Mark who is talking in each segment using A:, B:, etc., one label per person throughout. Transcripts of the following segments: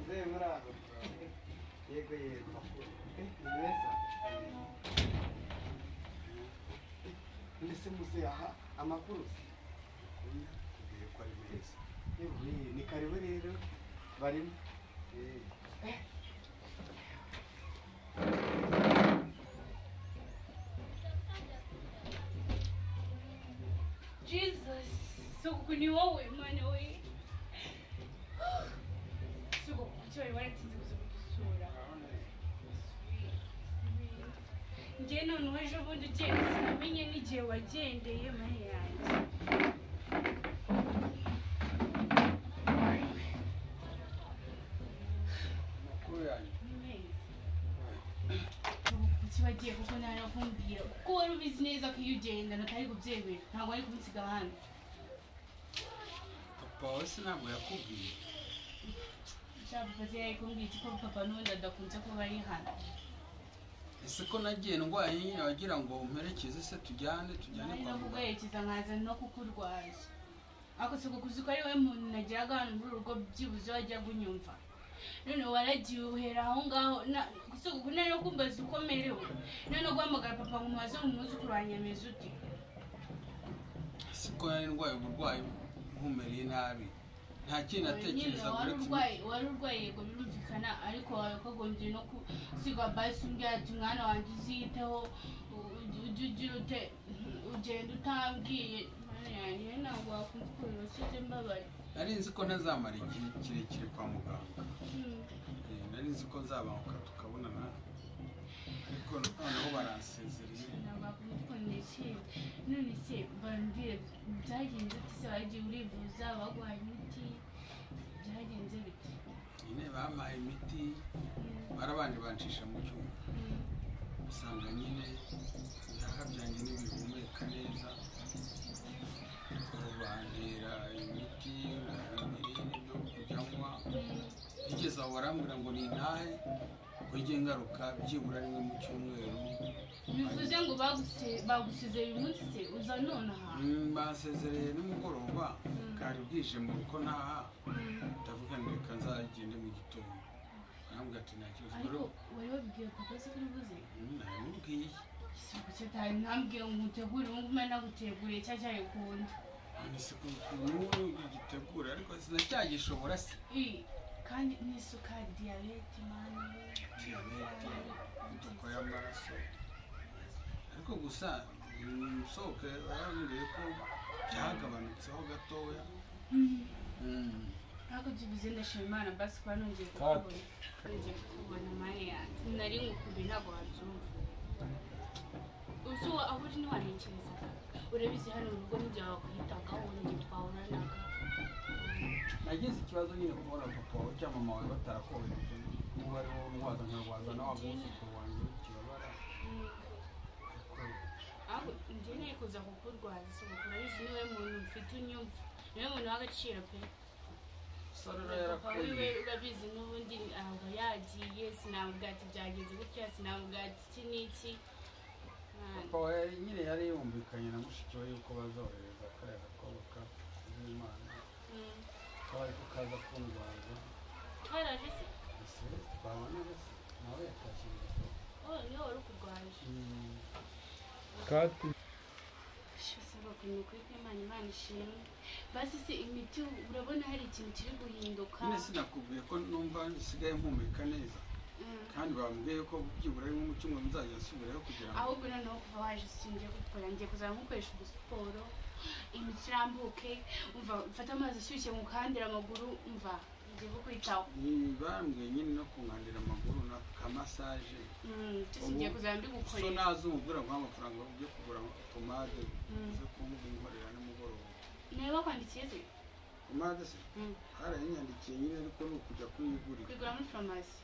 A: Muzehe muraho. Yego yego. Ni meza. Ndetse muzehe aha amakuru se.
B: Kubwiye ko ari meza.
A: Yewe ni karibu rero barimo.
C: Jesus, sogokuru ni wowe mwana we. Sogokuru kuki wari waratinze kuza kudusura? Njye noneho ejo bundi ugenda sinamenye n'igihe wagendeye mani yanjye.
B: Amakuru yanyu
C: Ni meza. Kuki wagiye kuko narakumbwira kuko wari ubizi neza ko iyo ugenda natari kubyemera ntabwo wari kubisiga hano.
B: Papa wawe se ntabwo yakubwiye?
C: Nshaka papa yari kumbwira iki ko papa n'ubundi adakunze kuba ari hano.
B: Ese ko nagiye ndwaye nyine wagira ngo umperekeze se tujyane
C: Nari
B: kwa
C: no
B: muganga?
C: kuguherekeza nkaza no kukurwaza. Ariko sogokuru uzi ko ari wowe muntu nageraga hano muri uru rugo byibuze wajyaga unyumva. None waragiye uhera aho ngaho sogokuru nari no kumbaza uko merewe. Nari no guhamagara papa ngo umubaze ngo umwuzukuru wanjye ameze ute.
B: Ese ko nari ndwaye uburwayi nkumereye nabi nta kintu natekereza
C: wari
B: uretse
C: urwaye wari urwaye yego birumvikana ariko wakagombye no kusiga basi umbwira ati mwana wanjye uziyiteho ujye ugira ute ugenda utambwiye mwana yanjye ntabwo wakumva ukuntu nasize mbabaye.
B: Nari nzi ko ntazamara igihe kirekire kwa muganga. Nari nzi ko nzabanguka tukabonana ariko noneho baransezereye.
C: Ntabwo wakumva ukuntu nishimye. None se bambwire byagenze bite se wagiye urivuza baguhaye imiti byagenze bite?
B: Nyine bampaye imiti barabanje bancisha mu cyuma usanga nyine ibihaha byanjye ntibihumeka neza bantera imiti ibinini byo kujya nywa bigeze aho barambwira ngo nintahe ujye ngaruka byibura rimwe mu cyumweru.
C: Bivuze ngo bagusize uyu munsi se uza nonaha?
B: Bansezereye nimugoroba bwari bwije mu rugo ntaha ndavuga nti reka nzagende mu gitondo arambwira ati nta kibazo.
C: Ariko wari wabibwiye papa se ko uribuze?
B: Nabimubwiye.
C: Isuku cyane ntambwiye ngo ngutegure ubu ngubu naguteguriye cya cyayi ukunda.
B: None se ko n'ubu ugitegura ariko sinacyagishobora se.
C: Kandi n'isukari diyabete mani we.
B: Diyabete umuvuduko y'amaraso ariko gusa nsohoke barambwiye ko byagabanutseho gatoya.
C: Ariko byibuze ndashima Imana basi kuba nongeye kukubona. Nongeye kukubona mani yanjye. Nari ngukumbuye ntabwo wabyumva. Uzi aho uri ntiwantekerezaga. Urabizi hano mu rugo n'igihe wakwitagaho n'igihe twahoranaga.
B: Nagize ikibazo nyine kubona papa wawe cyangwa mama wawe batarakohereje niba ari wowe ndwaza nkarwaza na wa mwuzukuru wanjye w'ikibabara.
C: Ariko njye nari kuza kukurwaza sogokuru urabizi niwe muntu mfite unyumva niwe muntu w'agaciro pe.
B: Sarura
C: Papa wiwe
B: yarakuye.
C: urabizi n'ubundi aba yagiye sinamubwira ati byagenze gutya sinamubwira ati iki n'iki.
B: Papa wawe nyine yari yumvikanye na mushiki we yuko bazohereza kariya gakobwa k'Imana kaba ariko kaza kundwaza.
C: Karaje se?
B: Ese twabona se nawe yatashye mu gitondo.
C: Oh niwe wari ukurwaje.
D: Kati
C: Sogokuru ni ukuri kw'Imana Imana ishimwe. Basi se imiti urabona hari ikintu kiri guhinduka?
B: Nyine sinakubwiye ko numva nsigaye mpumeka neza kandi bambwiye ko byibura rimwe mu cyumweru nzajya nsubirayo kugira ngo
C: Ahubwo noneho kuva waje singiye gukora ngiye kuzajya nkukoresha udusiporo imitsi irambuke umva mfate amazi ashyushye ngukandire amaguru umva ngiye kukwitaho.
B: Bambwiye nyine no kunkandira amaguru na kamasaje.
C: Byose ngiye kuzajya
B: So
C: mbigukorera.
B: naza umubwira ngo amafaranga yo kugura pomade zo kumubinkorera nimugoroba.
C: Nawe bakwandikiye se?
B: Pomade se barayinyandikiye nyine ariko ni ukujya kuyigurira.
C: Kuyigura muri farumasi.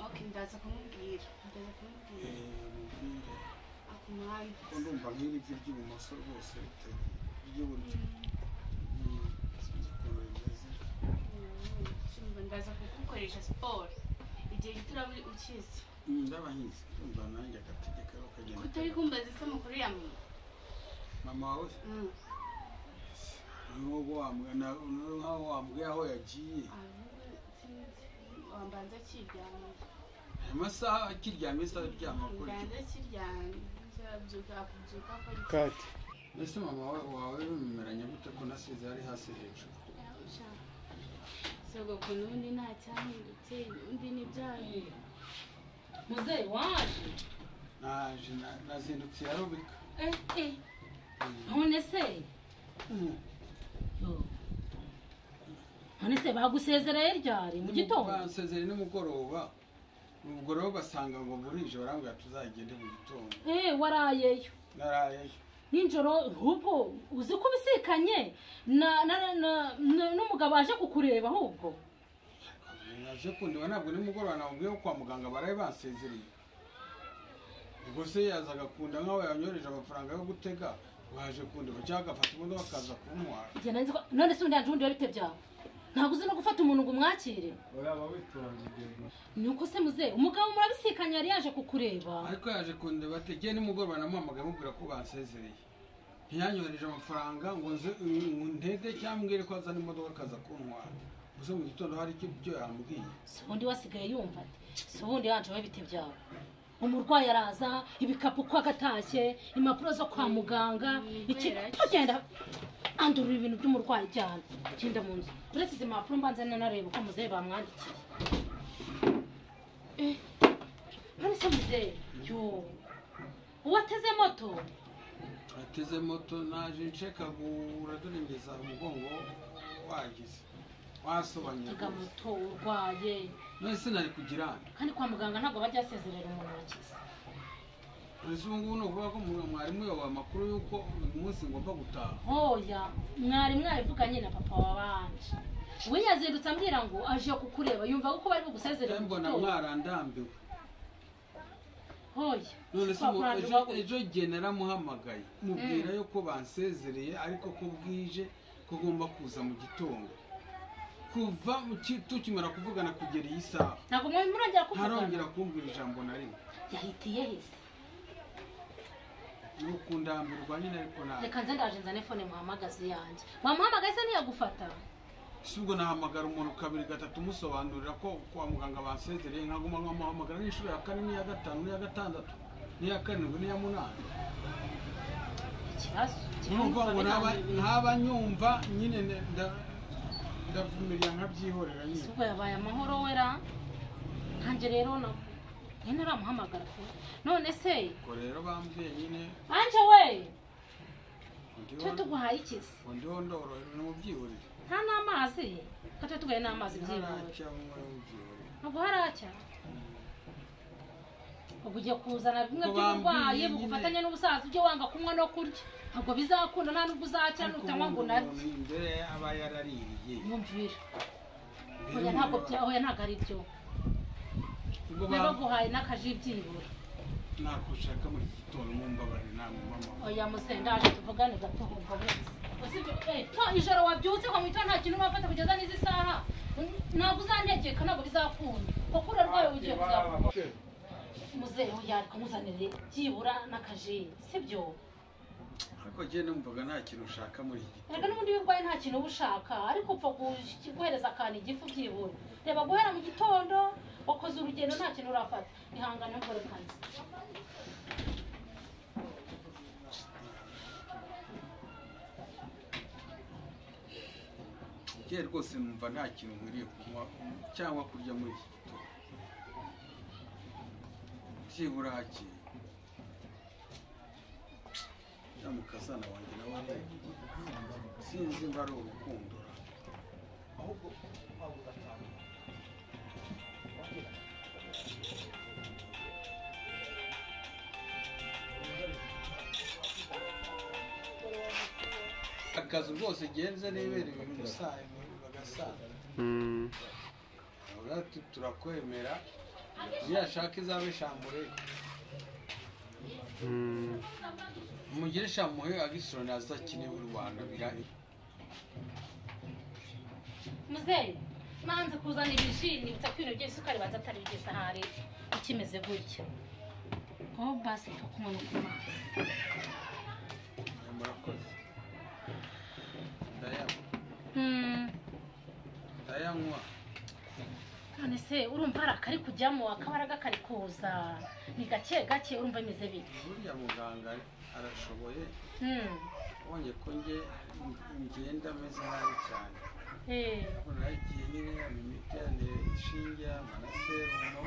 C: Ok ndaza kumubwira ndaza kumubwira.
B: Mubwire.
C: Akumwanya.
B: Ko ndumva nk'iri vi ry'ibumoso rwose ritagiye ry'iburyo. Sinzi ukuntu bimeze.
C: Cyumva ndaza kugukoresha siporo igihe gito uraba ukize.
B: Ndabahinzi ndumva nanjye agategeko kagenda.
C: Kutari kumbaza se amakuru ya mama?
B: Mama wawe se? Nk'ubu wambwiye nkaho wambwiye aho yagiye.
C: Ahubwo sinzi Wambanza akiryamye.
B: Amasaha akiryamye isaha aryama kuri
C: Mbanza akiryamye. Abyuka akubyuka akora iki?
A: Kati.
B: Mbese mama wawe bimeranye gute ko nasize ari hasi hejuru?
C: Sogokuru n'ubundi nta cyahindutse, undi ni byahe.
D: Muzehe waje?
B: Naje nazindutse yarubika.
D: None se? Yo. None se bagusezereye ryari mu gitondo?
B: Bansezereye nimugoroba. Ubwo rero basanga ngo burije barambwira tuzagende mu gitondo.
D: Warayeyo.
B: Narayeyo.
D: Ninjoro ahubwo uzi ko bisikanye na n'umugabo aje kukureba ahubwo.
B: Naje kundeba ntabwo nimugoroba namubwiye ko kwa muganga baraye bansezereye. Ubwo se yazaga kunda nkaho yanyoreje amafaranga yo gutega waje kundeba cyangwa agafata imodoka akaza kuntwara.
D: Njye nzi ko none se undi yaje undi bite byawe? Ntabwo uzi no gufata umuntu ngo umwakire.
A: Oya aba witonze ibyo.
D: Nuko se muzehe umugabo murabisikanye yari yaje kukureba.
B: Ariko yaje kundeba ategeye nimugoroba namuhamagaye mubwira ko bansezereye. Ntiyanyohereje amafaranga ngo nze ntege cyangwa mbwire ko azana imodoka akaza kuntwara. Gusa mu gitondo hari icyo yambwiye.
D: Si ubundi wasigaye yumva ati si ubundi yaje we bite byawe? Umurwayi araza ibikapu uko agatashye impapuro zo kwa muganga iki tugenda andurura ibintu by'umurwayi cyane genda mu nzu uretse izi mpapuro mbanza nanareba uko muzehe bamwandikiye. None se muzehe yo uwateze moto?
B: Ateze moto naje nshekagura dore ngeza umugongo wagize wasobanye.
D: Tega moto urwaye.
B: None se nari kugira
D: kandi kwa muganga ntabwo bajya basezerera umuntu wakize.
B: Ese ubu ngubu ni ukuvuga ko mwarimu yoba amakuru y'uko uyu munsi ngomba gutaha?
D: Hoya mwari mwabivuganye na papa wabanje. We yazindutse ambwira ngo aje kukureba yumva ko bari bugusezerera.
B: Mbona mwarandambiwe.
D: Hoya.
B: None se ejo jye naramuhamagaye mubwira yuko bansezereye ariko ko bwije ko ngomba kuza mu gitondo. Kuva tukimara kuvugana kugera iyi saha.
D: Ntabwo mwari murongera kuvugana.
B: Ntarongera kumbwira ijambo na rimwe.
D: Yahitiye hese.
B: Nukundambirwa nyine ariko nawe.
D: Reka nze ndaje nzane phone muhamagaze yanjye. Wamuhamagaye se ntiyagufata?
B: Si ubwo nahamagara umuntu kabiri gatatu musobanurira ko kwa muganga bansezereye nkaguma nkamuhamagara n'inshuro ya kane n'iya gatanu n'iya gatandatu n'iya karindwi n'iya munani.
D: Ikibazo.
B: Numva ngo ntaba nyumva nyine ndavumirira nkabyihorera nyine.
D: Si ubwo yabaye amahoro wera. Ntange rero na naramuhamagara pe. None se
B: ko rero bambwiye nyine
D: Anje we twe tuguhaye iki se?
B: Ndiho ndorohewe n'umubyihorere.
D: Nta n'amazi ko twe tuguhaye n'amazi byihorere. Ntabwo haracya. Ubwo ugiye kuzana bimwe by'uburwayi bugufatanya n'ubusaza ujye wanga kunywa no kurya. Ntabwo bizakunda nta nubwo uzakira n'utanywa ngo unarye.
B: Imbere aba yaraririye.
D: Nyumvira. Oya ntabwo oya ntabwo ari byo. Baguhaye n'akaji byibura.
B: Nakushaka muri iki gitondo mumbabare namwe mama.
D: Oya muzehe ndaje tuvugane gato ubwo buretse. Ijoro wabyutse kwa mwitondo nta kintu urafata kugeza n'izi saha. Ntabwo uzantegeka ntabwo bizakunda. Kuko urarwaye ugiye kuzapfa. Muzehe oya ariko muzanire byibura n'akaji sibyo?
B: Ariko jye numvaga nta kintu ushaka muri iki gitondo.
D: Erega n'ubundi iyo urwaye nta kintu uba ushaka ariko upfa guhereza akantu igifu byibura. Reba guhera mu gitondo wakoze urugendo nta kintu urafata. Ihangane nkore kanzi.
B: Jye rwose numva nta kintu nkwiriye kunywa cyangwa kurya muri iki gitondo. Byibura hakeye. Ya mukazana wanjye nawe sinzi mba ari urukundo.
A: Ahubwo gatanu.
B: Akazu rwose genze nibera ibintu gusa bagasana. Turakwemera niyashaka izabe shambure. Mugire shamuhe agisoro azakine u Rwanda birari.
D: Muzehe nanze kuzana ibiji nibutsa ko ibintu by'isukari banza atari byiza hari ikimeze gutya. Oh basi kunywa no ku mazi.
B: Murakoze. Ndayanywa. Ndayanywa.
D: None se urumva hari akari kujyamo, akabaraga kari kuza, ni gake gake, urumva bimeze bite?
B: Burya muganga arashoboye. Ubonye ko nge ngenda meze nabi cyane. Naragiye nyine, imiti, inshinge, amaraserumo.